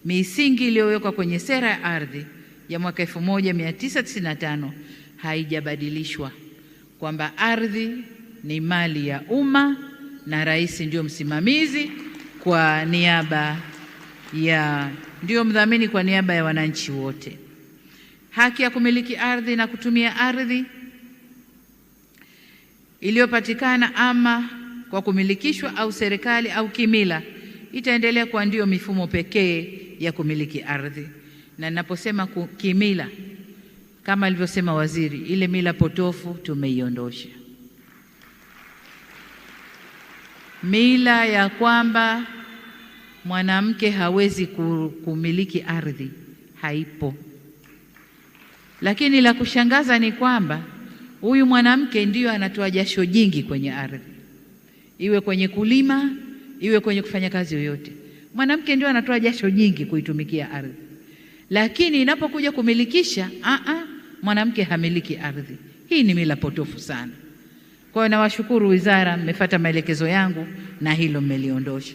Misingi iliyowekwa kwenye sera ya ardhi ya mwaka 1995 haijabadilishwa, kwamba ardhi ni mali ya umma na rais ndio msimamizi kwa niaba ya, ndio mdhamini kwa niaba ya wananchi wote. Haki ya kumiliki ardhi na kutumia ardhi iliyopatikana ama kwa kumilikishwa au serikali au kimila itaendelea kuwa ndio mifumo pekee ya kumiliki ardhi. Na ninaposema kimila, kama alivyosema waziri, ile mila potofu tumeiondosha. Mila ya kwamba mwanamke hawezi kumiliki ardhi haipo. Lakini la kushangaza ni kwamba huyu mwanamke ndiyo anatoa jasho jingi kwenye ardhi, iwe kwenye kulima, iwe kwenye kufanya kazi yoyote. Mwanamke ndio anatoa jasho jingi kuitumikia ardhi. Lakini inapokuja kumilikisha, mwanamke hamiliki ardhi. Hii ni mila potofu sana. Kwa hiyo nawashukuru wizara, mmefuata maelekezo yangu na hilo mmeliondosha.